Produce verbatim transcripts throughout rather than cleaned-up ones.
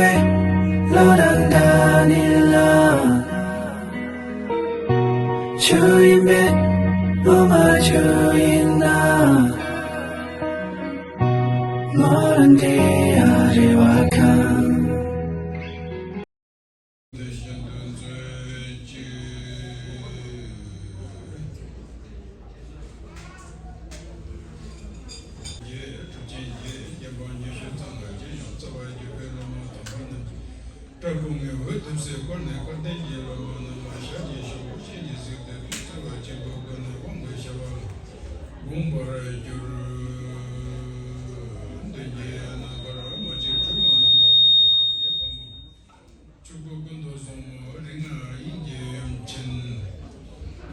བློ་དང་འདྲ་ནི་ལ། ཆོས་ཡིན་པས་བློ་མ་ཆོས་ཡིན་ན། མོ་རང་འདྲེ་ཡ་རེ་བ་ཁང་། དེ་བཞིན་དུ་མཛོད་ཅིག། རྗེ་གྲུབ་ཆེན་རྗེ་དགེ་འཕགས་ཉི་ཤུ་རྩ་ལྔ་རྗེ་ཡང་རྩ་བ་རྒྱུད་པའི་སློབ་མ་དམ་པ་རྣམས་སྐྲ་སྐུ་ངལ་འོད་ཐིབས་སེ་བསྐོར་ནས་བཀའ་བསྟན་གྱི་སློབ་མ་རྣམས་ལ་ཞབས་ཀྱིས་ཞུ་བ་ཤིས་ཀྱི་གཟིགས་ཏེ་ཐུགས་བརྩེ་བ་ཆེན་པོས་བསྐོར་ནས་དབང་གི་བྱ་བ་དགོངས་པར་གྱུར། མདུན་གྱི་རྣམ་པར་མ་གཅིག་གྲུབ་པ་ནག་མོ་ལོངས་སྐུ་རབ་རྒྱས་ཕག་མོ། ཆོས་སྐུ་ཀུན་ཏུ་བཟང་མོ་རིགས་ལྔ་དབྱིངས་ཀྱི་ཡུམ་ཆེན།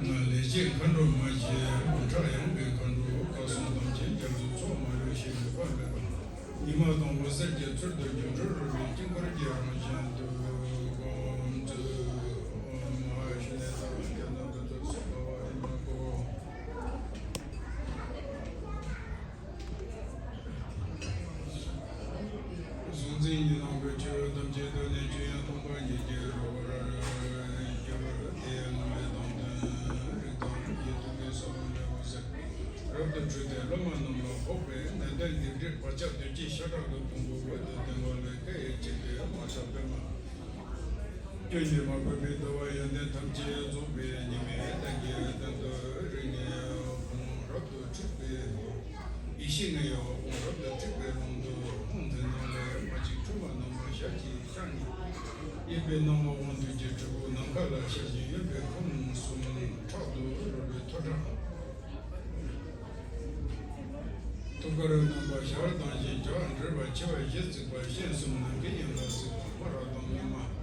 ང་ལས་བྱེད་མཁའ་འགྲོ་མ་ཞེས་སྐུ་ཕྲག་ཡངས་པའི་མཁའ་འགྲོ་བཀའ་སྲུང་དམ་ཅན་རྒྱ་མཚོའི་ཚོགས་མ་ལུས་ཞིང་འདུས་པ་མེད་པ། ཉི་མ་དང་འོད་ཟེར་གྱི་ཚུལ་དུ་སྒྱུ་འཕྲུལ་རོལ་པའི་དཀྱིལ་འཁོར་གྱི་རང་བཞིན་དུ་བསྒོམ་མཛོད། ཨོཾ་མ་ཧཱ་ཤུ་ནེ་ཏ་ར་ཛྙཱ་ན་བདུད་རྩི་སོགས་ལ་ཨེ་མ་ཀོ། གཟུང་འཛིན་གཉིས་སྣང་གི་ཆོས་ཐམས་ཅད་གདོད་ནས་ཆོས་དབྱིངས་སྟོང་པ་ཉིད་ཀྱི་རོལ་པར་གྱུར་ཏེ། སྔོན་ལས་དང་ལྡན་རིགས་དང་རིམ་གྱིས་མཐུན་པའི་ས་བོན་ལས་འོད་ཟེར་རབ་ཏུ་འཕྲོས་ཏེ་སློབ་མ་རྣམས་ལ་ཕོག་པས། ནན་ཏན་སྡིག་སྒྲིབ་བག་ཆགས་འདུ་བྱེད་ཤ་ཁྲག་གི་ཕུང་པོ་འོད་དུ་ལྡན་པ་ལས་སྐད་ཅིག་གིས་མ་ཆགས་པད་མ། སྐྱོན་གྱིས་མ་གོས་པའི་འདུལ་བ་ཡོན་ཏན་ཐམས་ཅད་རྫོགས་པའི་ཉི་མའི་གདན་གྱི་སྟེང་དུ་རིགས་ལྔའི་ཕུང་རབ་ཏུ་འཁྲིགས་པའི་ཡེ་ཤེས་ལྔ་ཡི་དབང་རབ་ཏུ་འཁྲིགས་པའི་ཀློང་དུ་ལྷུང་སྟེ་ནང་ལས་མ་གཅིག་གྲུབ་པ་རྣམས་ལ་ཞབས་ཀྱིས་བཅགས་ནས། གཡས་པའི་རྣམ་ལྔ་དབང་ཐུགས་ཀྱི་དྲིལ་བུ་ནམ་མཁའ་ལ་ཤར་ཞིང་གཡོན་པའི་ཁམས་གསུམ་ཁྲག་ཏུ་རོལ་པའི་ཐོད་ཁྲག། ཐུགས་ཀར་རྣམ་པ་ཞལ་གདངས་ཤིང་ལྗགས་འགྲེལ་པ་མཆེ་བ་བཞི་གཙིགས་པ་སྤྱན་གསུམ་ནམ་མཁའི་དབྱིངས་ལ་གཟིགས་པ་སྨ་ར་དང་སྙིགས་མ།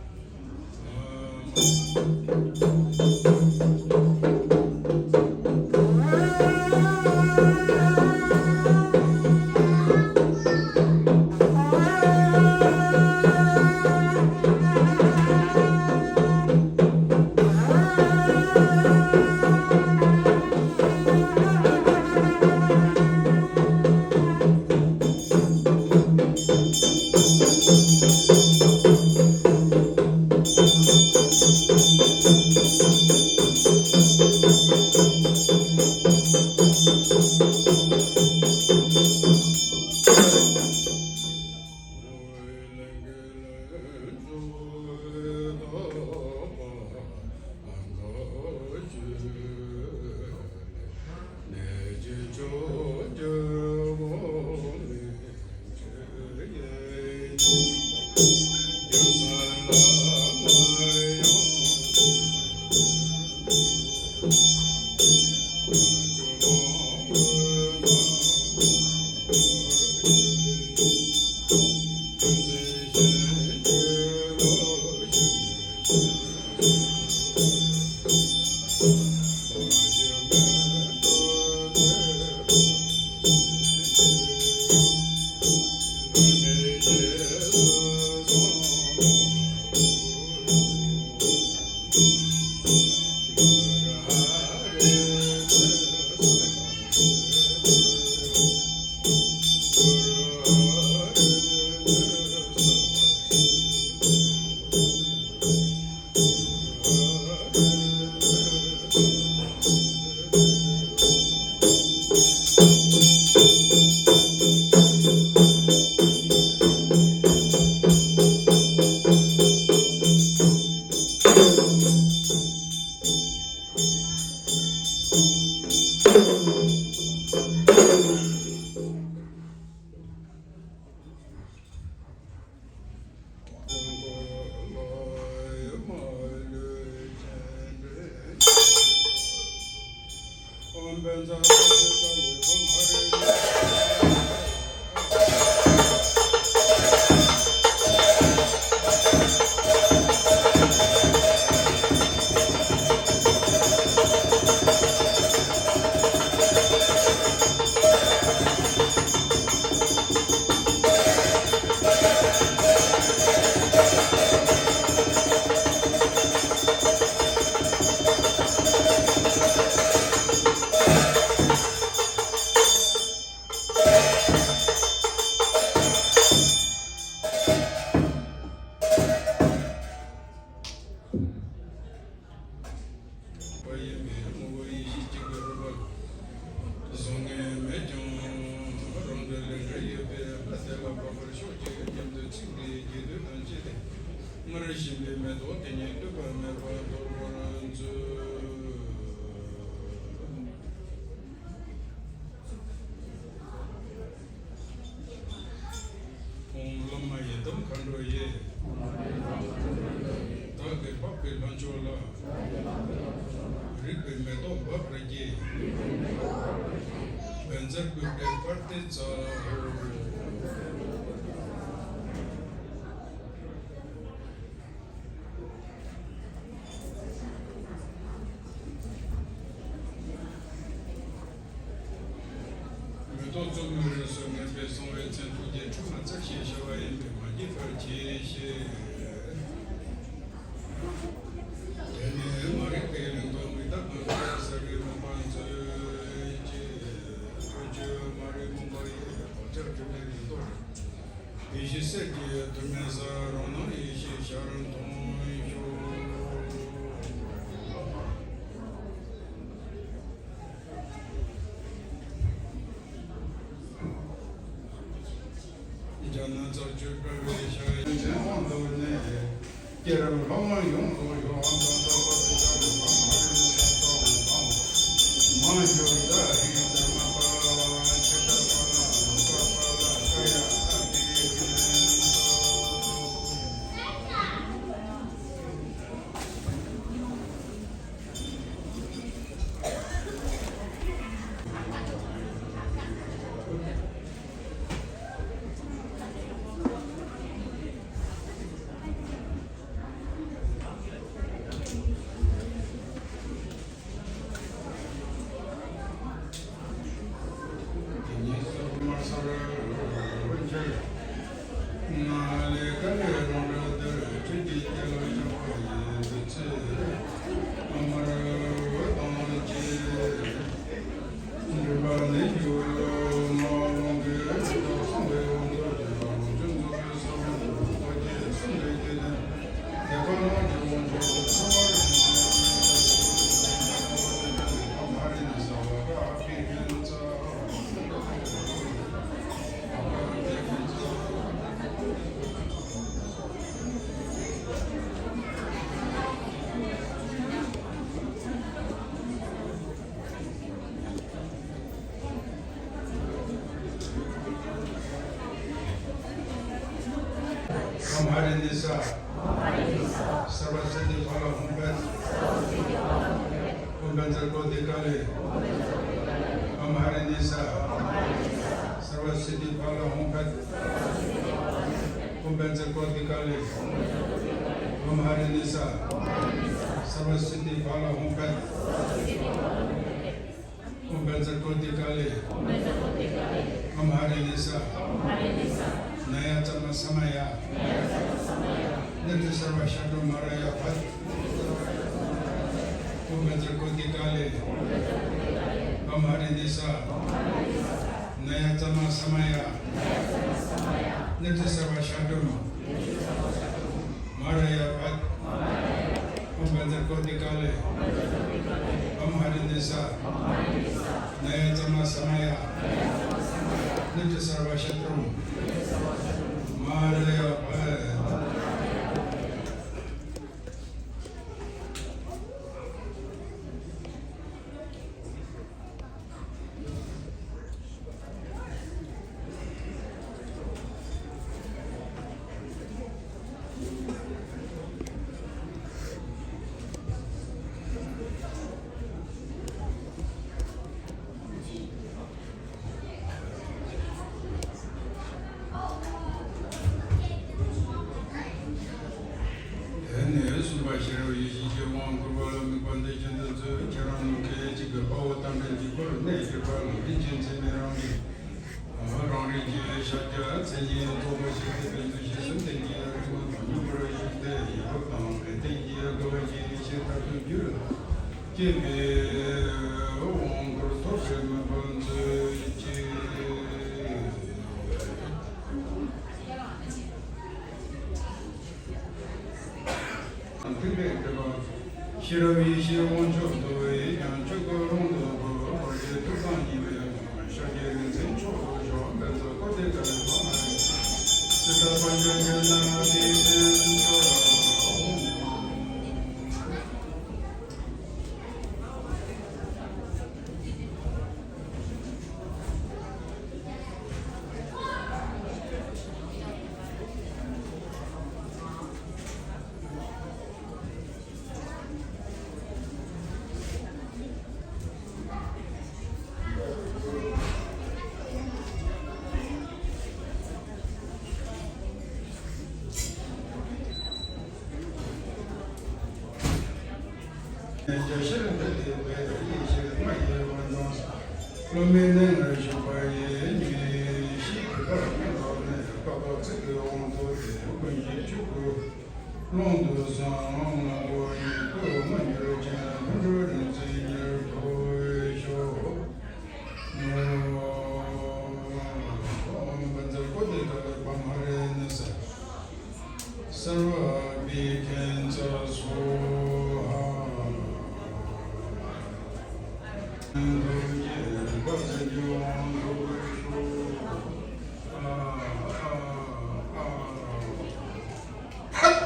སྔར་བཞིན་པའི་མེ་ཏོག་དེ་ཉིད་ལྟོས་པར་མོས་པ་དོར་བར་མཛོད། ཨོཾ་བླ་མ་ཡི་དམ་མཁའ་འགྲོ་ཡི། བདག་གིས་འཕགས་པའི་ལྷ་མཆོག་ལ། རིག་པའི་མེ་ཏོག་འབབ་པར་བགྱི། བཛྲ་གུ་རུ་པྲ་ཏཱིཙྪ་ཧོ། མེ་ཏོག་བཙུན་མོའི་རིགས་སུ་ངེས་པའི་གསང་བའི་མཚན་ཐུགས་རྗེའི་ཕྲེང་བ་བཙལ་ཞིང་བྱ་བ་ཡིན་པས་མ་བགྱིས་པར་གྱིས་ཤིག། དེ་ནས་མ་རིག་པའི་གླེན་ལྐུགས་མིག་དག་ངང་གིས་བསལ་བའི་མོས་པ་མཛོད་ཅིག། ཁྱོད་ཀྱི་མ་རིག་མུན་པ་ཡི་བག་ཆགས་དྲི་མའི་རིམས་ཐོག་ཡེ་ཤེས་གསེར་གྱི་ཐུར་མའི་ས། རང་སྣང་ཡེ་ཤེས་ཤར་མཐོང་ཤོག། རྒྱ་ནག་རྩ་བཅུ་པའི་ཤ་ཡི་ཅན་དབང་དུ་གནས། སྐྱེ་རབས་ལྷ་མོ་ཡོངས་རྫོགས་ཡོད། ཨ་མདོ་ལྟ་བུ་དེ་ལྟར་རུ་བ་མ་རེད་ས་ཏོག་བ་མ་འཇོག་ཛ་ཧི་དར་མ་པ་ལ་ཆེ་ཤ་པ་ལ་རུ་པ་པ་ལ་ཀ་ཡ་ཨ་ཏི་རི་ཀན་སོ། ཨོཾ་ཧ་རི་ནི་ས། སརྦ་སིདྡྷི་ཕ་ལ་ཧཱུྃ་ཕཊ། ཨོཾ་བཛྲ་ཀོ་ཏི་ཀ་ལི། ཨོཾ་ཧ་རི་ནི་ས། སརྦ་སིདྡྷི་ཕ་ལ་ཧཱུྃ་ཕཊ། ཨོཾ་བཛྲ་ཀོ་ཏི་ཀ་ལི། ཨོཾ་ཧ་རི་ནི་ས། སརྦ་སིདྡྷི་ཕ་ལ་ཧཱུྃ་ཕཊ། ཨོཾ་བཛྲ་ཀོ་ཏི་ཀ་ལི། ཨོཾ་ཧ་རི་ནི་ས། ན་ཡ་ཙ་མ་ས་མ་ཡ། ནད་དྲི་སརྦ་ཤ་ཏྲོ་མ་ར་ཡ་ཕཊ། ཨོཾ་བཛྲ་ཀོ་ཏི་ཀ་ལི། ཨོཾ་ཧ་རི་ནི་ས། ན་ཡ་ཙ་མ་ས་མ་ཡ། ནད་དྲི་སརྦ་ཤ་ཏྲོ་མ་ར་ཡ་ཕཊ། ཨོཾ་བཛྲ་ཀོ་ཏི་ཀ་ལི། ཨོཾ་ཧ་རི་ནི་ས། ན་ཡ་ཙ་མ་ས་མ་ཡ། ནད་དྲི་སརྦ་ཤ་ཏྲོ་མ་ར་ཡ་ཕཊ། དེ་ནས་གསུམ་པ་ཤེས་རབ་ཡེ་ཤེས་ཀྱི་དབང་བསྐུར་བ་ལ་དམིགས་པ་འདི་བཞིན་དུ་མཛོད། ཁྱེད་རང་རྣམས་སྐད་ཅིག་གིས་དཔའ་བོ་རྟ་མགྲིན་གྱི་སྐུ་ལ་གནས་གྱུར་པ་ལ་རིན་ཆེན་མཚན་ནི་རང་གི་རང་རིགས་ཀྱི་ཤཱཀྱ་མཚན་ཉིད་རྫོགས་པ་ཞིག་སྟེ། ཕན་ཚུན་ཤེས་བཟུམ་ལྡན་གྱི་རིག་མ་མ་མྱོང་བར་བཞུགས་ཏེ། ཡིད་འཕྲོག་དང་ལེན་ལྡན་གྱི་དགའ་བ་ཡེ་ཤེས་མཐར་ཐུག་རྒྱུད་ལ་སྐྱེས་པའི་དབང་བསྐུར་ཐོབ་པར་མོས་པ་མཛོད་ཅིག། ཐིག་ལེ་བརྒྱད་པ། ཤེས་རབ་ཡེ་ཤེས་དབང་མཆོག་ཏུ་ཡིས་ཀྱང་ཆོས་སྐུ་ཀློང་དུ་བུད། བར་ཆད་ཐུབ་དང་ཉེ་བའི་ལམ་ཤར་གྱི་རིག་འཛིན་མཆོག་ཏུ་གྱུར། བཛྲ་ཀོ་ཏི་ཀ་ལི་ཧཱུྃ་ཧ་རི། སིདྡྷ་པཉྩ་ཁྱེ་ན་ཏི་ཏན་ཏོ། རྒྱ་ཤེར་འདི་ལྟའི་བས་ཡེ་ཤེས་ལྔ་ཡི་དབང་དང་། སློབ་མའི་གནས་ལྔར་ཞུགས་པ་ཡིས་ཉོན་ཤེས་གྱུར་པ་ལྔ་དག་ནས། རྟག་ཏུ་ཚིག་གི་དབང་དུ་བདེ། ཀུན་གྱི་ཆོས་སྐུ་ཀློང་དུ་སོང་། ངང་པོ་ཉིད་དུ་མ་གྱུར་ཅིང་། ལྷུན་གྲུབ་རིག་འཛིན་ཉིད་དུ་ཤོག། ཨོཾ་བཛྲ་ཀོ་ཏི་ཀ་ལི་པདྨ་རི་ནི་སརྦ་བི་གྷྱཱན་ཙ་སྭཱ་ཧཱ། ཐུགས་རྗེ་བཀའ་སྩལ་གྱི་དབང་དུ་ཤོག། ཨ་ཨ་ཨ།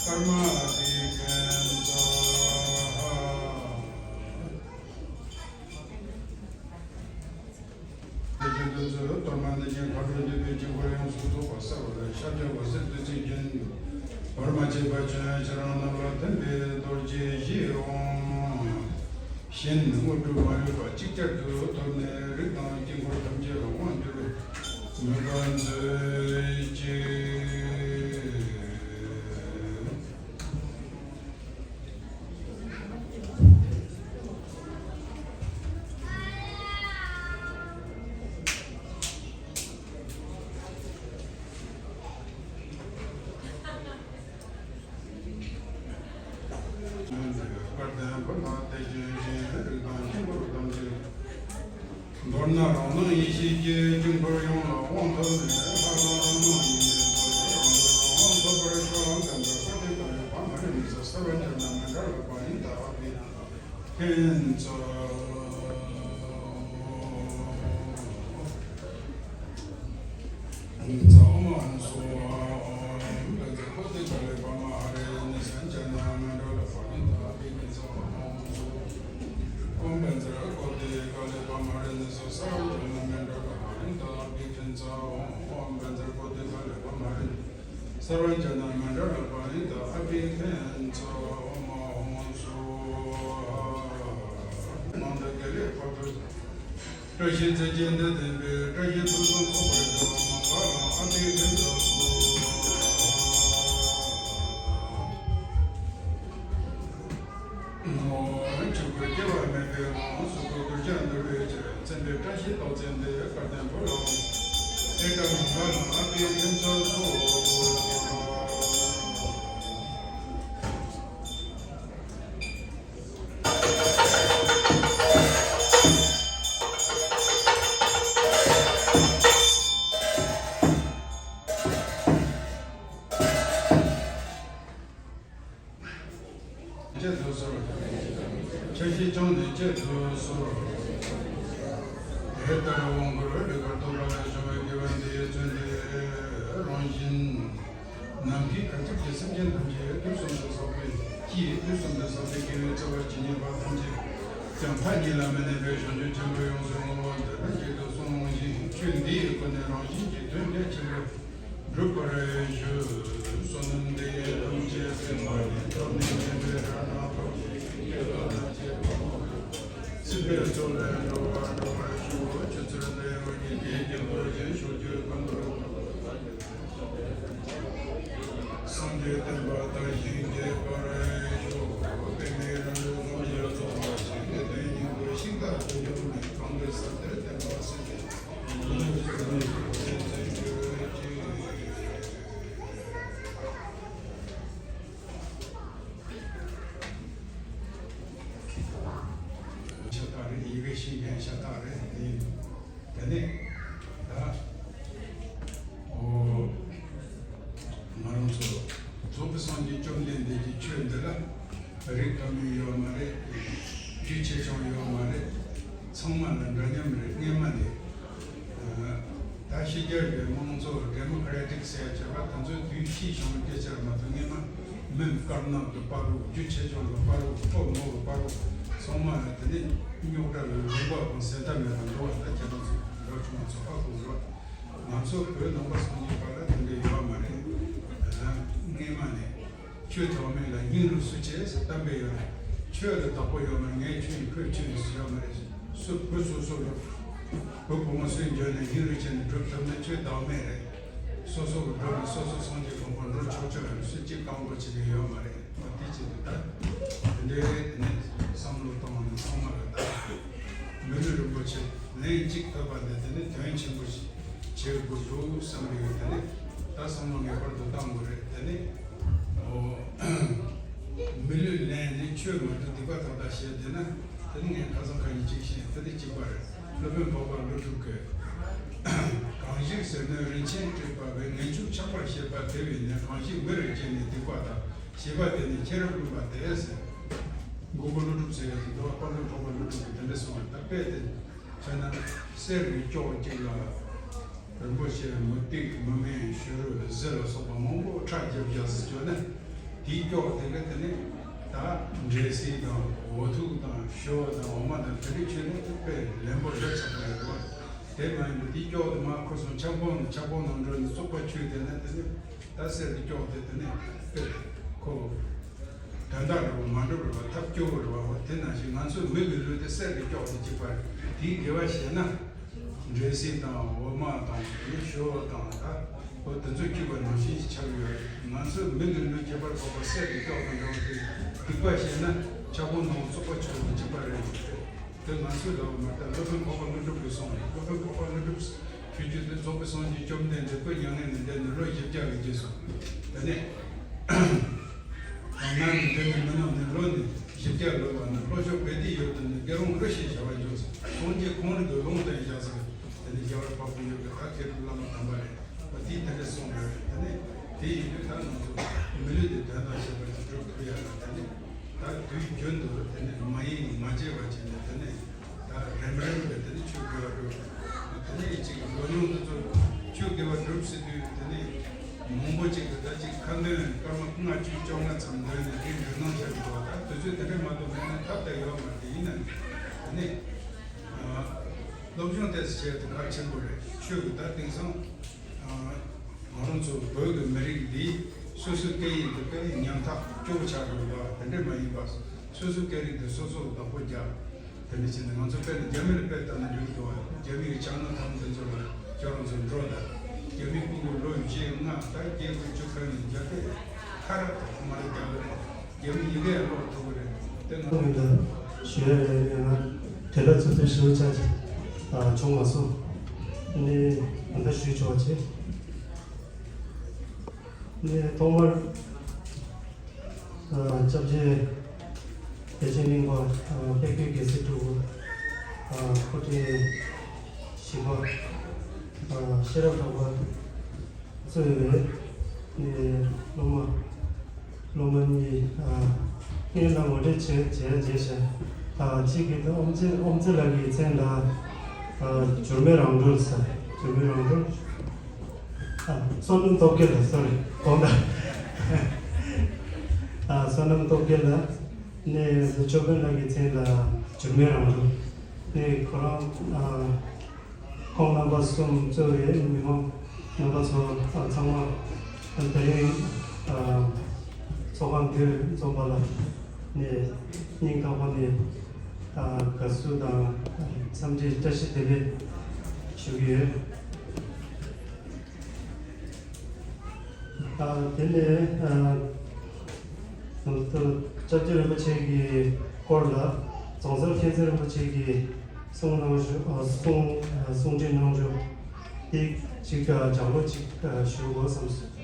ཀརྨ་བི་གྷྱཱན་ཙ་ཧཱ། དེ་བཞིན་དུ་གཙོ་བོ་གཏོར་མ་འདི་ཉིད་མཁའ་འགྲོ་འདུས་པའི་དཀྱིལ་འཁོར་ཡོངས་སུ་རྫོགས་པ་གསལ་བར་ཤར་ཕྱིན་འོད་ཟེར་བདུད་རྩིའི་རྒྱུན། བར་མ་ཆད་པ་ཆོས་དབྱིངས་ཁྱེད་རང་རྣམས་ལ་ཐིམ་པས་རྡོ་རྗེ་བཞིའི་དབང་ཞིང་དངོས་གྲུབ་མ་ལུས་པ་ཅིག་ཅར་དུ་ཐོབ་ནས་རིགས་དང་དཀྱིལ་འཁོར་ཐམས་ཅད་ལ་དབང་བསྒྱུར་བའི་མོས་པ་མཛོད་ཅིག། དཀར་ལྡན་ཕུར་ལ་བརྟེན་ཅིང་བཞེངས་རིགས་དང་དཀྱིལ་འཁོར་ཐམས་ཅད། མདོར་ན་རང་སྣང་ཡེ་ཤེས་ཀྱི་དཀྱིལ་འཁོར་ཡོངས་ལ་དབང་ཐོབ་ནས་ལྷ་དང་སྣང་བ་ཉིད་ཀྱི་རྣམ་པར་དབང་ཐོབ་པར་ཤོག། ཀ་ཛ་ཀོ་ཏི་ཀ་ལི་པདྨ་རི་ནི་སརྦ་བི་གྷྱཱན་ཙ་སྭཱ་ཧཱ། ཨོཾ་ཨཱཿཧཱུྃ་སྭཱ་ཧཱ། ཨོཾ་བཛྲ་ཀོ་ཏི་ཀ་ལི་པདྨ་ཧ་རི་ནི་སརྦ་བི་གྷྱཱན་ཙ་མཎྜལ་ཕཊ་ཨ་བྷི་གྷྱཱན་ཙ་ཨོཾ་ཨཱཿཧཱུྃ་སྭཱ་ཧཱ། ཨོཾ་བཛྲ་ཀོ་ཏི་ཀ་ལི་པདྨ་རི་ནི་སརྦ་བི་གྷྱཱན་ཙ་མཎྜལ་ཕཊ་ཨ་བྷི་གྷྱཱན་ཙ་ཨོཾ། ཨོཾ་བཛྲ་ཀོ་ཏི་ཀ་ལི་པདྨ་རི་ནི་སརྦ་བི་གྷྱཱན་ཙ་མཎྜལ་ཕཊ་ཨ་བྷི་གྷྱཱན་ཙ་ཨོཾ་ཨཱཿཧཱུྃ་སྭཱ་ཧཱ། ནང་དུ་དགེ་ལེགས་འཕགས་བསྟོད། བཀྲ་ཤིས་རྩེ་གཅིག་འདི་བསྟན་པའི། བཀྲ་ཤིས་ཕུན་སུམ་ཚོགས་པར་སྦྱོར་བ། མངའ་ཐང་ཨ་ཏི་ཤ་ཡི་སྭཱ་ཧཱ། ཆོས་སྐུ་སྐྱེ་བ་མེད་པའི་ངང་། གཟུགས་སྐུ་གདུལ་བྱ་འདུལ་བའི་ཕྱིར། མཚན་དཔེའི་བཀྲ་ཤིས་རྟགས་མཚན་འདི། སྐལ་ལྡན་བུ་ལོན་ཨེ་ཀ་མངྒ་ལཾ་ཨ་ཏི་ཤ་ཡི་སྭཱ་ཧཱ། བཅད་དུ་གསོལ། ཕྱག་བཞི་བརྐྱང་ནས་བཅད་དུ་གསོལ། དེ་ལྟར་དབང་བསྐུར་ལེགས་པར་ཐོབ་པ་ལ་བྱུང་བའི་དགེ་བ་འདི་ཡིས་མཚོན་ཏེ། རང་བཞིན་ནམ་མཁའི་གར་ཁྱབ་ཀྱི་སེམས་ཅན་ཐམས་ཅད་དུས་གསུམ་དུ་བསགས་པའི་ཀྱིས་དུས་གསུམ་དུ་བསགས་པའི་དགེ་བའི་རྩ་བ་ཇི་སྙེད་པ་ཐམས་ཅད་ཀྱང་ཕ་ཉིད་ལ་མི་གནས་པའི་བྱང་ཆུབ་ཆེན་པོའི་ཡོངས་སུ་བསྔོ་བ་འདི་ནི་རྗེས་སུ་གསུངས་ཤིང་། ཆོས་འདི་ཡི་སྒོ་ནས་རང་བཞིན་གྱིས་དོན་རྒྱ་ཆེ་བར་འགྲུབ་པར་ཞུ། བསོད་ནམས་འདི་ཡིས་ཐམས་ཅད་གཟིགས་པ་ཉིད། ཐོབ་ནས་ཉེས་པའི་དགྲ་རྣམས་ཕམ་ཞིང་སྐྱེ་རྒ་ན་འཆིའི་ཕུང་པོ་སྲིད་པའི་མཚོ་ལས་འགྲོ་བ་སྒྲོལ་བར་ཤོག། ཆོས་ཚུལ་འདི་ཡང་ཉན་ཐོས་ཀྱི་ཐུགས་རྗེས་ཤོག། ཆོས་ཀུན་ཏུ་བཟང་པོ་ཐམས་ཅད་སངས་རྒྱས་བསྟན་པ་དར་ཞིང་རྒྱས་པར་ཤོག། པདྨའི་རང་གཟུགས་ཐམས་ཅད་རྫོགས་པར་བྱིན་གྱིས་བརླབ་སྙིང་པོ་ཤིང་རྟ་བུ་ཡུམ་ནས། གང་གི་ས་དེར་བསྟན་པ་གསལ་བའི། ཤ་སྟག་རེད། ཡི་གེ་ཤེས་མཁན་ཤ་སྟག་རེད། དེ་ནས་ད་ཨོ་ང་རང་ཚོ་རྫོགས་པའི་སངས་རྒྱས་བཅོམ་ལྡན་འདས་ཀྱི་ཆོས་འདི་ལ། རིགས་དང་མིང་ཡོད་མ་རེད། རྒྱུ་ཆེ་ཆུང་ཡོད་མ་རེད། ཚང་མ་ལ་འདྲ་མཉམ་རེད། སྔས་མ་ནས་ད་ཕྱི་རྒྱལ་གྱི་དམངས་གཙོ་ཌེ་མོ་ཀ་རེ་ཊིག་ཟེར་ཡ་བྱས་པ་དེ་ཚོའི་དུས་ཕྱིས་བྱུང་བའི་སྐད་ཆ་རེད་མ་གཏོགས། སྔས་མ་མི་དཀར་ནག་གི་བར་དུ། རྒྱུ་ཆེ་ཆུང་གི་བར་དུ། ཕོ་མོ་གི་བར་དུ། ཚང་མ་ལ་དེ་ནས་རྙོག་དྲ་ལ་ལུང་པ་དང་ཟེར་ཐབས་མེད་པ་འདུག་བ། ད་ཁྱེད་རང་ཚོ་འདྲ་ཆུང་བ་ཚོ་ཧ་གོ་རེད་བ། ང་ཚོ་བོད་ནང་པ་སངས་རྒྱས་པ་ལ་དེ་འདྲ་ཡོད་མ་རེད། སྔས་མ་ནས། ཁྱོད་བདག་མེད་ལ་སྙིང་རུས་སུ་ཆེ་ཟེར་གཏམ་དཔེ་ཡོད་རེད། ཁྱོད་ལ་བདག་པོ་ཡོད་མ་རེད། ངས་ཁྱོད་ཡིན། ཁོས་ཁྱོད་ཡིན་ཟེར་ཡོད་མ་རེད། སུ་བུ་སོ་སོ་ལ་བུ་བུ་མོ་སུས་འཇོན་ནས་སྙིང་རུས་བྱས་ནས་སྒྲུབ་ཐུབ་ན་ཁྱོད་བདག་མེད་རེད། སོ་སོ་གི་འགྲོ་ནས་སོ་སོ་སངས་རྒྱས་གོ་འཕང་འགྲོ་ཆོག་ཆོག་ཡང་སུ་གཅིག་བཀག་འགོག་བྱེད་མཁན་ཡོད་མ་རེད། འོ་དེ་བྱེད་དུས་ད་དེ་འདྲའི་དེ་ནས་བསམ་བློ་གཏོང་བ་ནི་ཚང་མ་ལ་ད་མི་ལུས་རིན་པོ་ཆེ་ལན་གཅིག་ཐོབ་པ་འདི་དེ་ནི་དོན་ཆེན་པོ་ཞིག་བྱེད་དགོས་འདུག་བསམ་གི་ཡོད། དེ་ནི་ད་བསམ་བློ་ངེས་པར་དུ་བཏང་དགོས་རེད། དེ་ནི་འོ་མི་ལུས་ལེན་ནས་ཆོས་མ་གྲུབ་སྡིག་པ་དག་དག་བྱས་བསྡད་ན། དེ་ནི་ངས་ཁ་སང་ཁ་ཉིན་གཅིག་བཤད། དེ་ནི་གཅིག་པ་རེད། སློབ་དཔོན་འཕགས་པ་ཀླུ་སྒྲུབ་ཀྱིས། གང་ཞིག་ཟིལ་གནོན་རིན་ཆེན་སྤྲས་པ་བས། ངན་ཕྱུག་ཆགས་པར་བྱེད་པ་དེ་བས་ནི། གང་ཞིག་མི་རུ་སྐྱེས་ནས་སྡིག་པ་དག། བྱིས་པ་དེ་ནི་ཁྱེད་རང་བསླུས་པ་སྟེ་ཟེར། མགོན་པོ་ཀླུ་སྒྲུབ་ཟེར་བའི་དེ་འདུག་འཕགས་པ་ཀླུ་སྒྲུབ་ཀྱིས་དེ་འདྲ་གསུངས་པ་ད་དཔེ་དེ་བྱས་ན་གསེར་གྱི་ཀྱོག་གཅིག་ལ། རིན་པོ་ཆེ་མུ་ཏིག་མུ་མེན་བྱུ་རུ་གཟི་ལ་སོགས་པ་མང་པོ་ཁྲག་བརྒྱབ་བརྒྱབ་ཟེར་བྱོས་ན། དེའི་ཀྱོག་དེ་ག་དེ་ནི་ད་འབྲས་སིལ་དང་འོ་ཐུག་དང་ཞོ་དང་འོ་མ་དང་དེ་འདྲ་མཆོད་ནས་དཔེ་ལེན་པོ་ལོས་ཆགས་པ་ཡོད་པ། དེ་མ་ཡིན་པ་དེའི་ཀྱོག་དེ་མར་ཁུར་སོང་ཆབ་ཁུང་ནང་ཆབ་ཁུང་ནང་འགྲོ་ནས་བཙོག་པ་མཆོད་དེ་ན་དེ་ནི་ད་གསེར་གྱི་ཀྱོག་དེ་དེ་ནི་དཔེ་ཁོ། དོན་དག་རེད་བ། མ་འགྲུབ་རེད་བ། ཐབས་སྐྱོ་བོ་རེད་བ། འོ་དེ་ནང་བཞིན་ང་ཚོའི་མི་གི་ལུས་དེ་གསེར་གྱི་ཀྱོག་དེ་གཅིག་པ་རེད། དེའི་དགེ་བ་བྱས་ན། འབྲས་སིལ་དང་འོ་མ་དང་དེ་ནས་ཞོ་དང་ད་འོ་དེ་ཚོ་སྐྱུག་པ་ནང་བཞིན་གྱི་ཆགས་ཡོད་རེད། ང་ཚོའི་མི་གི་ལུས་ཁྱད་པར་འཕགས་པ་གསེར་གྱི་ཀྱོག་དང་འདྲ་བ་དེ་སྡིག་པ་བྱས་ན་ཆབ་ཁུང་ནང་བཙོག་པ་མཆོད་དེ་གཅིག་པ་རེད། དེ་ང་ཚོས་ལབ་པ་མ་རེད། སློབ་དཔོན་འཕགས་པ་ཀླུ་སྒྲུབ་ཀྱིས་གསུངས་རེད། སློབ་དཔོན་འཕགས་པ་ཀླུ་སྒྲུབ་ཞུ་རྒྱུ་དེ་རྫོགས་པའི་སངས་རྒྱས་བཅོམ་ལྡན་འདས་ཁོ་མྱ་ངན་ལས་འདས་ནས་ལོ་བཞི་བརྒྱ་གི་རྗེས་སུ། དེ་ནས་གང་ན་ནི་འདོད་པའི་མི་རྣམས་ནི་ལོ་ནི་བཞི་བརྒྱ་ལོན་པ་ན། ལྷོ་ཕྱོགས་བེ་ཏའི་ཡུལ་དུ་ནི་དགེ་སློང་ཀླུ་ཞེས་བྱ་བ་བྱུང་ཟེར། སངས་རྒྱས་ཁོང་རང་གི་ལུང་བསྟན་བཞག་ཟེར། དེ་ནས་རྒྱལ་བ་དཔའ་བོ་ཡུལ་གྱི་ད་དེ་རུ་བླ་མ་དམ་པ་རེད། དེས་དེ་འདྲ་གསུངས་ཡོད་རེད། དེ་ནས་དེ་ཡིན་དུས་ད་ང་ཚོ་མི་ལུས་དེ་དོན་དང་བྱེད་པ་དེ་སྒྲུབ་ཐུབ་ཡ་ལ་དེ་ནས། ད་དུས་རྒྱུན་དུ་དེ་ནས་མ་ཡེངས་མ་བརྗེད་པ་བྱས་ནས་དེ་ནས་ད་རིམ་རིམ་གྱིས་དེ་ནས་ཆོས་དགེ་བ་སྒྲུབ། དེ་ནས་གཅིག་ལོ་ཉུང་དེ་ཚོ་ཆོས་དགེ་བ་སྒྲུབ་ཟེར་དུས་དེ་ནས་མང་པོ་ཅིག་གིས་ད་ཅིག་ཁ་འདོན་སྐར་མ་ལྔ་བཅུ་བཅོ་ལྔ་ཙམ་འདོན་ནས་དེ་འདོན་གནང་བྱ་དགོས་པ། ད་དུས་ཚོད་དེ་འདྲ་མ་གཏོགས་མེད་ན་ཐབས་ད་ཡོད་མ་རེད། ཡིན་ན་དེ་ནས་སློབ་སྦྱོང་ཏོག་ཙམ་བྱས་དེ་གལ་ཆེན་པོ་རེད། ཆོས་ཀྱི་ད་དེང་སང་། ང་རང་ཚོ་བོད་ཀྱི་མི་རིགས་འདི་སོ་སོའི་སྐད་ཡིག་འདི་དཔེ་ཉམ་ཐག་སྐྱོ་བོ་ཆགས་འགྲོ་བ་དེ་འདྲས་མ་ཡིན་པ། སོ་སོའི་སྐད་རིགས་འདི་སོ་སོ་ལ་བདག་པོ་རྒྱག་དེ་འདྲ་བྱས་ནས་ང་ཚོ་དཔེར་ན་རྒྱ་མི་ལ་དཔེ་ལྟ་ན་འགྲིག་འདུག་རྒྱ་མི་གི་ཕྱག་ན་ཐམ་དེ་ཚོ་ལ་ཁྱོད་རང་ཚོ་འགྲོ་དང་། རྒྱ་མི་ཀུན་གྱིས་ལོ་བཞི་ལྔ་ད་བརྒྱད་དགུ་བཅུ་ཁ་ནས་རྒྱ་སྐད་ཁ་ར་ཐོག་མ་རེད་རྒྱག་གི་རེད། རྒྱ་མི་ཡི་གེ་ཡང་ཀློག་ཐུབ་ཀྱི་རེད། དེ་ང་ཚོ་མི་འདུག་ཞུ་ཡ་ཡོད་ཡོད་ན་དེ་ལ་ཚོད་ཚོད་ཞུ་ཆ་ཆེ་བྱུང་མ་སོང་། ནི་ང་ད་ཞུས་ཆོག་ཆེ། ནས་ཐོག་མར་སྐྱབས་རྗེ་བདེ་ཆེན་གླིང་པ་ཕེབས་སྐྱོད་རྒྱལ་སྲས་སྤྲུལ་སྐུ་སྐུ་ཕྲེང་བཞི་པ་ཤེས་རབ་གྲགས་པ་གཙོས་པའི་ནས་སློབ་མ་སློབ་མ་གཉིས། ངས་ད་ངོ་སྤྲོད་བྱས་བྱས་བྱས་ཤག་གཅིག་གིས་ད་ཨོམ་ཚེ་ཨོམ་ཚེ་ལགས་ཀྱི་མཚན་ལ་འགྱུར་མེད་རང་གྲོལ་ཟེར། འགྱུར་མེད་རང་གྲོལ། ཨ། བསོད་ནམས་སྟོབས་རྒྱལ་ལགས། སོ་རི། དགོངས་དག་ཨ། བསོད་ནམས་སྟོབས་རྒྱལ་ལགས་ནས་ཅོ་ཀན་ལགས་ཀྱི་མཚན་ལ་འགྱུར་མེད་རང་གྲོལ་ནས་ཁོ་རང་། ཨ། ཁོང་རྣམ་པ་གསུམ་གཙོས་པའི་མི་མང་རྣམ་པ་ཚོ་ཚང་མ་དེ་རིང་ཚོགས་ཁང་འདིར་འཛོམས་པ་ལ་ནས་སྙིང་ཐག་པ་ནས་དགའ་བསུ་དང་འཚམས་འདྲི་བཀྲ་ཤིས་བདེ་ལེགས་ཞུ་གི་ཡོད། དེ་ནས་སྐྱབས་རྗེ་རིན་པོ་ཆེ་གི་སྐོར་ལ་རྫོང་སར་མཁྱེན་བརྩེ་རིན་པོ་ཆེ་གིས་གསུང་གནང་ཞུ། གསུང་གསུང་འཕྲིན་གནང་ཞུ། དེ་ཅིག་ལྗགས་ཀློག་ཅིག་ཞུ་དགོས་བསམས་སོང་།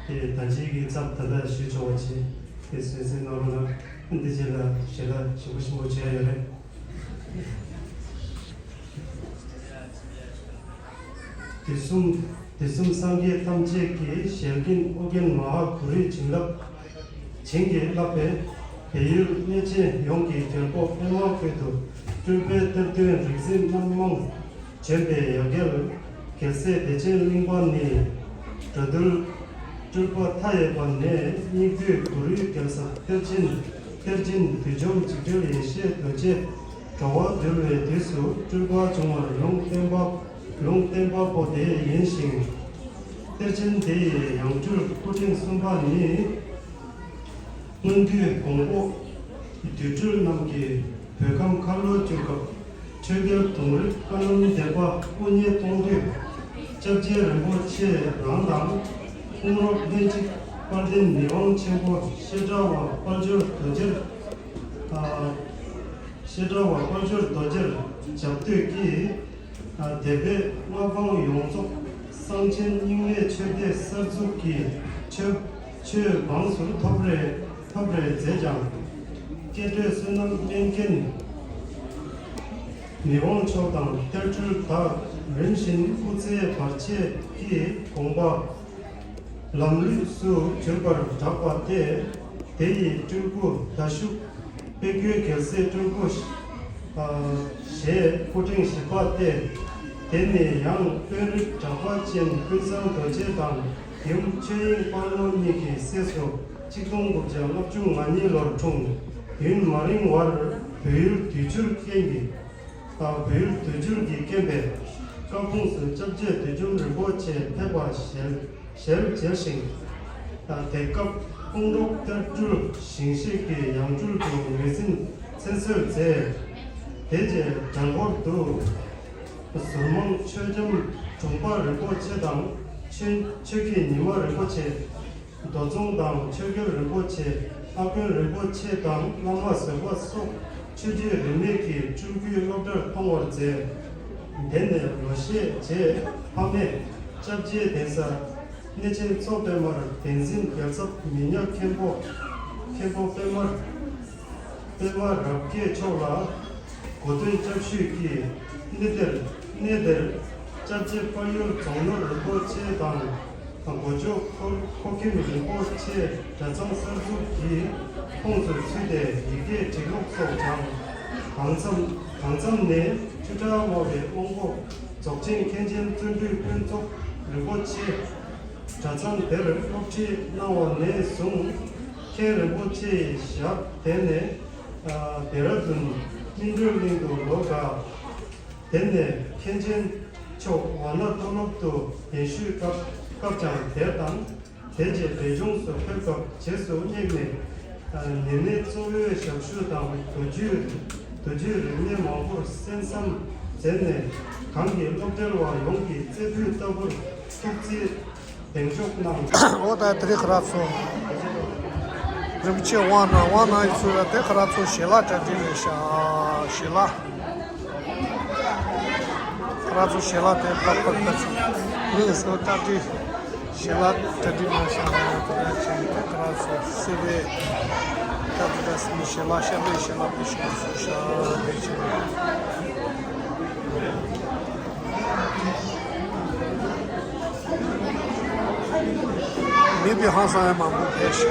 དེ་ད་ཅིག་གི་ཚབ་ད་ལྟ་ཞུས་ཆོག་པ་བྱས། དེ་གསན་གཟིགས་གནང་རོགས་གནང་། འདི་རྗེས་ལ་ཞལ་ལག་ཞིམ་པོ་ཞིམ་པོ་བྱས་ཡོད་རེད། དུས་གསུམ་དུས་གསུམ་སངས་རྒྱས་ཐམས་ཅད་ཀྱི་ཞལ་སྐྱིན་ཨོ་རྒྱན་མ་ཧཱ་གུ་རུའི་བྱིན་རླབས། བྱིན་གྱིས་བརླབས་པའི་བལ་ཡུལ་གནས་ཆེན་ཡོངས་ཀྱི་རྒྱལ་པོ་པདྨ་བཀོད་དུ་སྤྲུལ་པའི་གཏེར་སྟོན་རིག་འཛིན་རྣམ་མང་བྱོན་པའི་ཡ་གྱལ་རྒྱལ་སྲས་བདེ་ཆེན་གླིང་པ་ནི། འགྲོ་འདུལ་སྤྲུལ་པ་མཐའ་ཡས་པ་ནས་སྙིགས་དུས་གུ་རུའི་རྒྱལ་ས་གཏེར་ཆེན་གཏེར་ཆེན་བདུད་འཇོམས་འཇིགས་བྲལ་ཡེ་ཤེས་རྡོ་རྗེ་འགྲོ་བ་འདུལ་བའི་དུས་སུ་སྤྲུལ་པ་བྱུང་བར་ལུང་བསྟན་པ་ལུང་བསྟན་པ་པོ་དེ་ཡིན་ཞིང་། གཏེར་ཆེན་དེ་ཡི་ཡང་སྤྲུལ་སྐུ་ཕྲེང་གསུམ་པ་ནི། སྔོན་དུས་འགོང་པོ་བདུད་སྤྲུལ་རྣམས་ཀྱིས་བོད་ཁམས་ཁ་ལོ་བསྒྱུར་སྐབས། ཆོས་རྒྱལ་གདུང་རིགས་བཀའ་གནམ་བདེ་བ་དབུ་བརྙེས་གཏོང་དུས། སྐྱབས་རྗེ་རིན་པོ་ཆེ་རང་དང་། དཔུང་རོགས་ལྷན་ཅིག་དཔལ་ལྡན་མི་དབང་ཆེན་པོ་བཤད་གྲྭ་བ་དཔལ་འབྱོར་རྡོ་རྗེར། ཨ། བཤད་གྲྭ་བ་དཔལ་འབྱོར་རྡོ་རྗེར་ཞབས་བསྟོད་ཀྱིས། ཨ། འདས་པའི་མངའ་འབངས་ཡོངས་རྫོགས་གསང་ཆེན་རྙིང་མའི་ཆོས་སྡེ་གསར་འཛུགས་ཀྱི་ཆོས་ཆོས་འབངས་སུ་ཐོབ་རེ་ཐོབ་རེ་མཛད་ཀྱང་། སྐྱེ་འགྲོའི་བསོད་ནམས་དམན་མཁན་མི་དབང་མཆོག་དང་གཏེར་སྒྲུལ་དག་རིམ་བཞིན་སྐུ་ཚེའི་བར་ཆད་ཀྱི་དགོངས་པ་ལམ་ལུགས་སུ་གྱུར་པར་གྲགས་པ་སྟེ། དེ་ཡི་སྤྲུལ་སྐུ་ཟླ་ཤུག་དཔལ་རྒྱལ་རྒྱལ་སྲས་སྤྲུལ་སྐུ་ཞེས་སྐུ་ཕྲེང་བཞི་པ་སྟེ། དེ་ནས་ཡང་དཔོན་རིགས་གྲགས་པ་ཅན་ཀུན་བཟང་རྡོ་རྗེ་དང་ཡུམ་ཆོས་དབྱིངས་དཔལ་མོ་གཉིས་ཀྱི་སྲས་སུ་ཆིག་སྟོང་དགུ་བརྒྱ་ལྔ་བཅུ་ང་གཉིས་ལོར་འཁྲུངས། ཡུན་མ་རིང་བར་བོད་ཡུལ་དུས་འགྱུར་རྐྱེན་གྱིས། བོད་ཡུལ་དུས་འགྱུར་གྱི་རྐྱེན་པས་བཀའ་ཁུངས་སུ་སྐྱབས་རྗེ་བདུད་འཇོམས་རིན་པོ་ཆེ་ཕེབས་པ་ཞལ་ཞལ་མཇལ་ཞིང་། དེ་སྐབས་དཔུང་རོགས་གཏེར་སྒྲུལ་ཞིང་གཤེགས་ཀྱི་ཡང་སྤྲུལ་དུ་ངོས་འཛིན་མཚན་གསོལ་མཛད། དེ་རྗེས་གྲངས་འབོར་དུ་ཟུར་མང་ཆོས་རྒྱམ་དྲུང་པ་རིན་པོ་ཆེ་དང་ཆོས་ཆོས་ཀྱི་ཉི་མ་རིན་པོ་ཆེ། རྡོ་རྫོང་དང་ཆོས་རྒྱལ་རིན་པོ་ཆེ། ཨ་དཀོན་རིན་པོ་ཆེ་དང་བླ་མ་བཟོད་པ་སོགས་ཆོས་བརྒྱུད་རིས་མེད་ཀྱི་སྤྲུལ་སྐུའི་སློབ་གྲྭར་གཏོང་བར་མཛད། དེ་ནས་ལོ་ཤས་རྗེས་ཕ་མེས་སྐྱབས་རྗེ་གདན་ས་གནས་ཆེན་མཚོ་པདྨར་གདན་འཛིན་རྒྱལ་ཚབ་མི་ཉག་མཁན་པོ་མཁན་པོ་པདྨར། པདྨ་རབ་རྒྱས་མཆོག་ལ་གོ་སྟོན་སྐྱབས་ཞུས་ཀྱིས་གནས་དེར་གནས་དེར་སྐྱབས་རྗེ་དཔལ་ཡུལ་རྫོང་ནོར་རིན་པོ་ཆེ་དང་གོ་ཇོ་ཁོ་ཁོ་ཁྱིམ་རིན་པོ་ཆེ། གྲྭ་ཚང་གསར་འཛུགས་ཀྱི་ཁོངས་སུ་ཚུད་དེ་ཡི་གེ་བྲིས་ཀློག་སོགས་སྦྱངས། གང་འཚམ་གང་འཚམ་ནས་ཆོས་གྲྭ་སྨྲ་བའི་དབང་པོ་རྫོགས་ཆེན་མཁན་ཆེན་བརྩོན་འགྲུས་ཕུན་ཚོགས་རིན་པོ་ཆེ། གྲྭ་ཚང་དེར་སློབ་ཁྲིད་གནང་བ་ནས་བཟུང་མཁན་རིན་པོ་ཆེའི་ཞབས་དེད་ནས་ཨ་ལྡེ་ར་ལྡུན་སྨིན་གྲོལ་གླིང་དུ་ལོ་འགའ། དེ་ནས་མཁན་ཆེན་མཆོག་ཝཱ་ཎ་མཐོ་སློབ་ཏུ་གདན་ཞུས་སྐབས་སྐབས་ཀྱང་དེར་དང་། དེ་རྗེས་འབྲས་ལྗོངས་སུ་ཕེབས་སྐབས་རྗེས་སུ་སྙེགས་ནས། ཨ་ཉེ་གནས་གཙོ་བོའི་ཞབས་ཞུ་དང་མདོ་རྒྱུད་མདོ་རྒྱུད་རིག་གནས་མང་པོར་གསན་བསམ་མཛད་ནས། གང་གི་སློབ་གྲྭ་བ་ཡོངས་ཀྱི་རྩེ་ཕུད་ལྟ་བུར་ཐུགས་བརྩེ་གདེང་འཇོག་གནང་། འོ་ད་དེ་རིང་ཁ་ར་ཚོ་རིན་པོ་ཆེ་དབང་གནང་དབང་གནང་ཡི་ཚུལ་ལ་དེ་ཁ་ར་ཚོ་ཞལ་ལག་གྲ་སྒྲིག་རེད་ཤག་ཞལ་ལག་ཁ་ར་ཚོ་ཞལ་ལག་དེ་པག་པག་པག་ཚོ་ངས་སོ་གྲ་སྒྲིག་ཞལ་ལག་གྲ་སྒྲིག་གནང་ཤག་དེ་ཁ་ར་ཚོ་སེ་བའི་ད་དེ་ག་སེ་མི་ཞལ་ལག་ཤ་མེད་ཞལ་ལག་པོ་ཞིག་སོ་ཤག་དེ་ཆེ། མི་དཔེ་ཧང་སང་ཡང་མང་པོ་ཕེབས་ཤག་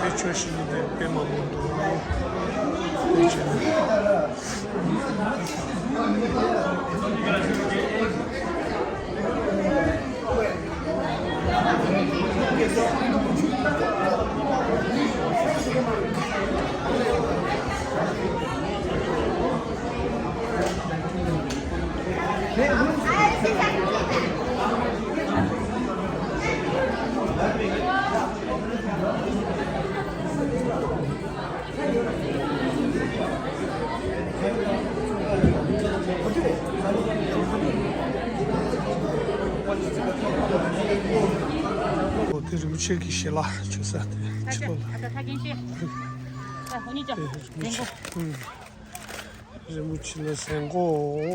དེ་ཆོས་ཞུ་མི་དེ་དཔེ་མང་པོ་འདུག་དེ་བྱས་ནས། ཨོ་དེ་རིན་པོ་ཆེ་གི་ཞལ་ལག་མཆོད་ས་དེ་ཕྱི་ལོགས་ལ། ཨ་ད་ཐག་རྒྱན་ཤེས། ཨ་ཧོ་ཉི་ཅོ། དེ་རིན་པོ་ཆེ། ཨུམ། རིན་པོ་ཆེ་ལ་ཟན་གོ་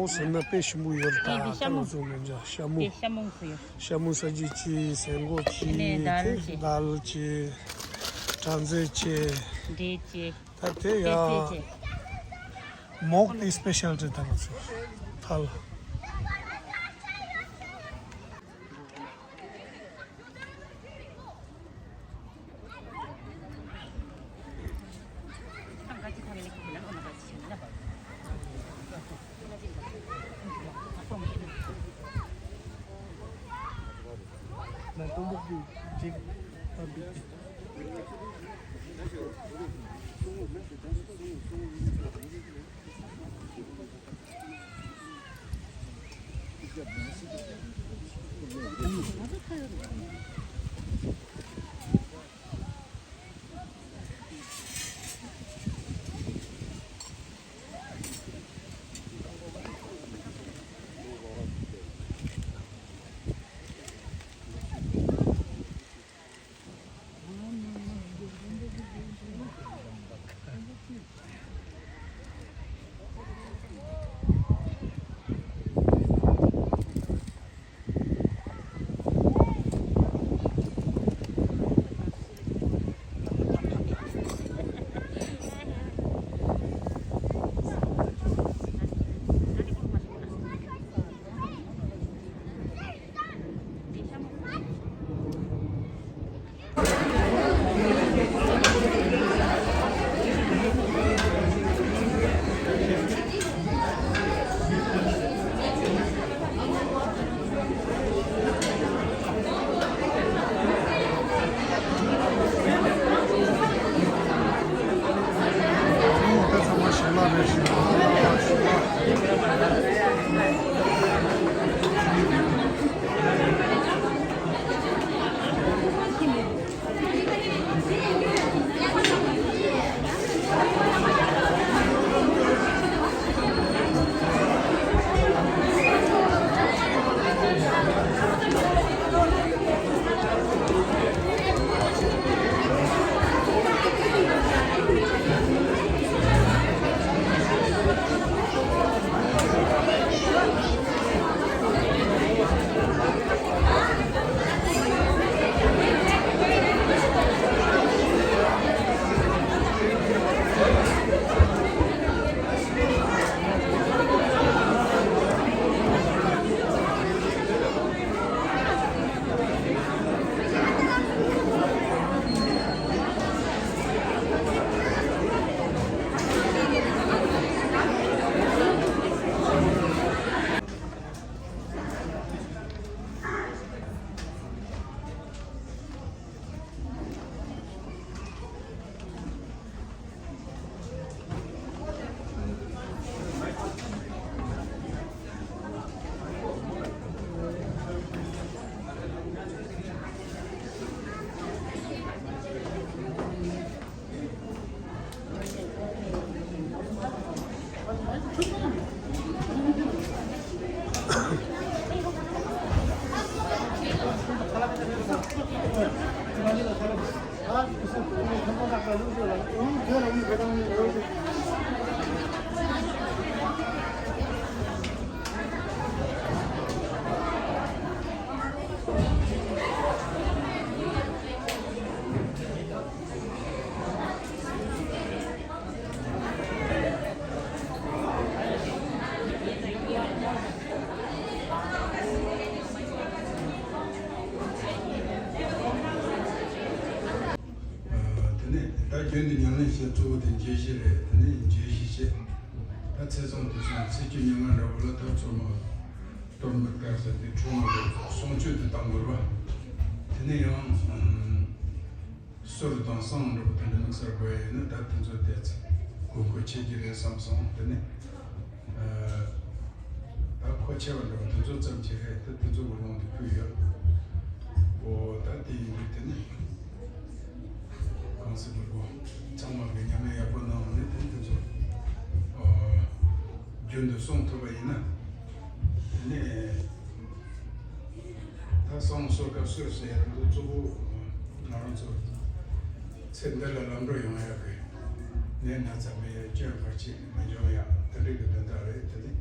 ཟེར་ན་དཔེ་ཞིམ་པོ་ཡོད་རེད་ད། དེ་ལོ་ཚོ་མི་འཇག་ཤ་མོ། དེ་ཤ་མོ་ཁུ་ཡོད། ཤ་མོ་ས་ཅི་ཅི་ཟན་གོ་ཅི་དེ་ནས་དལ་ཅི། དལ་ཅི། སྦྲང་རྩི་ཅི། འབྲས་ཅི། ད་དེ་ཡ། མོག་དེ་སྤེ་ཤལ་ཏི་ད་ང་ཚོ་ཐལ། དེ་ནས་ད་རྒྱུན་དུ་ཉམས་ལེན་བྱེད་གཙོ་བོ་དེ་བརྗོད་གཞི་རེད། དེ་ནས་བརྗོད་གཞི་བྱེད། ད་ཚེས་བཟང་དུས་བཟང་ཚེས་བཅུ་ཉིན་མ་འདྲ་བོ་ལ་ད་ཚོད་མ་གཏོར་མ་བསྐྱར་ཟེར་དུས་འཁྲུངས་མ་དགོས་གསུང་ཆོས་དེ་བཏང་དགོས་པ། དེ་ནས་ཡང་། གསུར་དང་བསང་འགྲོ་བ་དེ་འདྲ་དམིགས་བསལ་དགོས་ཡ་ཡིན་ན་ད་དེ་ཚོ་དེ་ཚེ་དགོས་མཁོ་ཆེ་གི་རེད་བསམ་སོང་། དེ་ནི་ཨ་ད་མཁོ་ཆེ་བ་འགྲོ་བ་དེ་ཚོ་ཙམ་ཅིག་རེད། ད་དེ་ཚོ་གི་ལུང་དེ་ཕུལ་ཡོད། འོ་ད་དེ་ཡིན་དུས་དེ་ནི་གང་ཟེར་དགོས་གོ་ཚང་མ་གི་ཉམས་ལེན་ཡག་པོ་གནང་བ་ནི་དེ་དེ་ཚོ་ཨ་རྒྱུན་དུ་གསུང་ཐུབ་པ་ཡིན་ན་དེ་ནི། ད་བསང་གསོལ་སྐབས་གསོལ་ཟེར་ཡ་རང་ཚོ་གཙོ་བོ་ང་རང་ཚོ་ཚེ་འདི་ལ་ལམ་འགྲོ་ཡོང་ཡག་གི་ནད་ན་ཚ་མེད་ཡ་སྐྱོན་བར་ཆད་མི་འབྱུང་ཡ་དེ་འདྲ་གི་དོན་དག་རེད། དེ་ནི་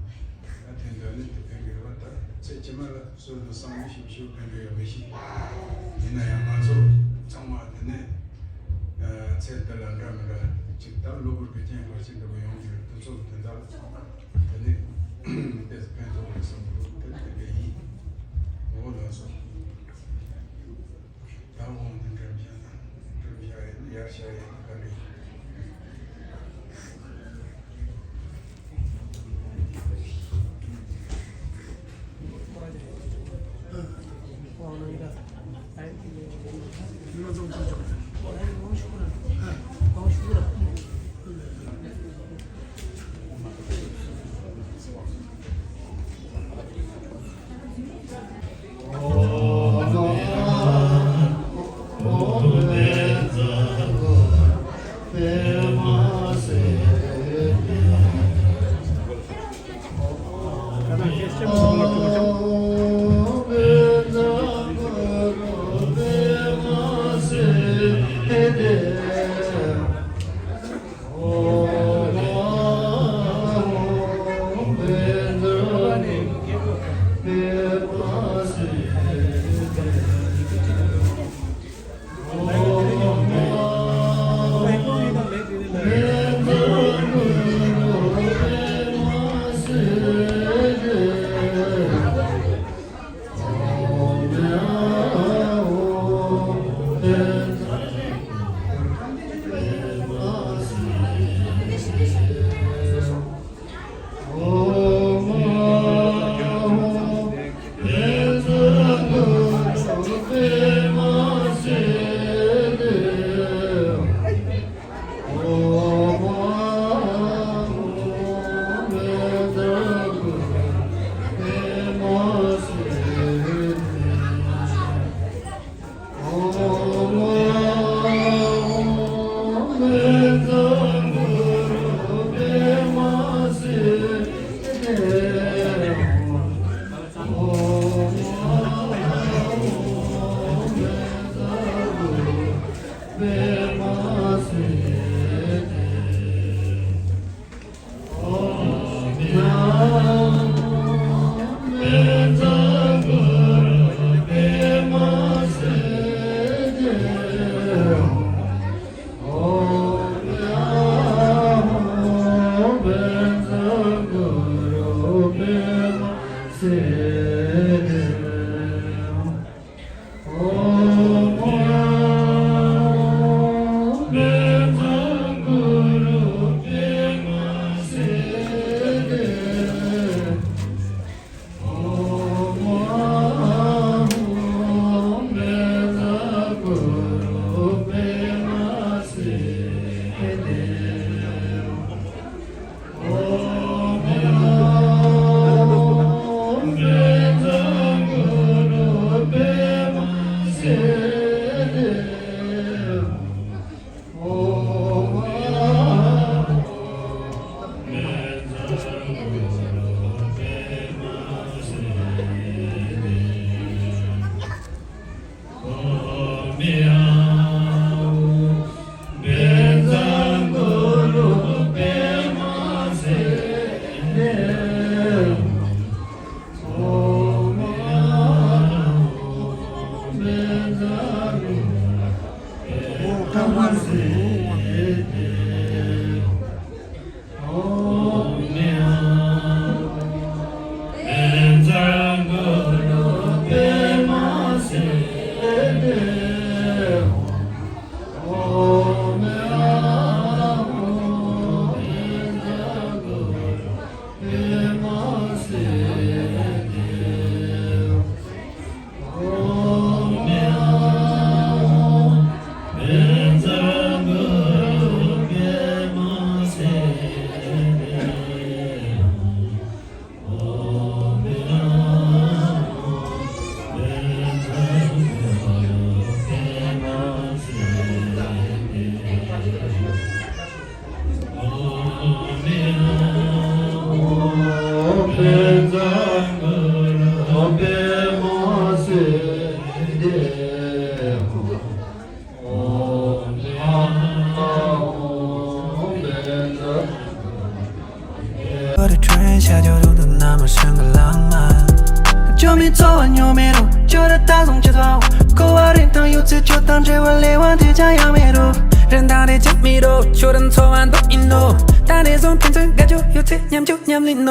ད་དེ་འདྲ་ནི་དེ་ཕན་གི་རེད་བ། ད་ཚེ་ཕྱི་མ་ལ་གསོལ་དང་བསང་མི་ཞིག་ཞུ་ཕན་འགྲོ་ཡ་མི་ཤེས། ཡིན་ན་ཡང་ང་ཚོ་ཚང་མ་དེ་ནས་ཚེ་འདི་ལ་འདྲ་མི་འདྲ་ཅིག་ད་གློ་བུར་གི་རྐྱེན་བར་ཆད་འདྲ་བོ་ཡོང་གི་རེད། དེ་ཚོ་གི་དོན་དག་ལ་ཚང་མ། དེ་ནས་དེ་ཕན་ཐོགས་རེད་བསམ་གྱི་འདུག་དེ་དེ་འདྲ་ཡིན། འོ་ལགས་སོ། ད་འོང་དུ་འགྲེམས་བཞག་དང་འགྲེམས་བཞག་ཡིན་ཡར་བཞག་ཡིན་ག་རེ་ཡིན། བར་ཁྲོན་ཤ་ཇོ་རུ་དུ་ན་མ་ཤང་ག་ལང་མ། ཇོ་མི་ཚོ་བ་ཉོ་མེ་རུ་ཇོ་ར་ད་སོང་ཆེ་ཐོ། ཁོ་བ་རིན་ཐང་ཡོད་ཚེ་ཇོ་དང་འབྲེལ་བ་ལས་བ་དེ་ཅང་ཡང་མེ་རུ། རིན་ཐང་རེ་ཅང་མི་རུ་ཇོ་ར་ཚོ་བ་འདོ་ཨིན་ནོ། ད་རེ་སོང་ཕན་ཚུན་དགའ་ཇོ་ཡོད་ཚེ་ཉམ་ཇོ་ཉམ་ལི་ནོ།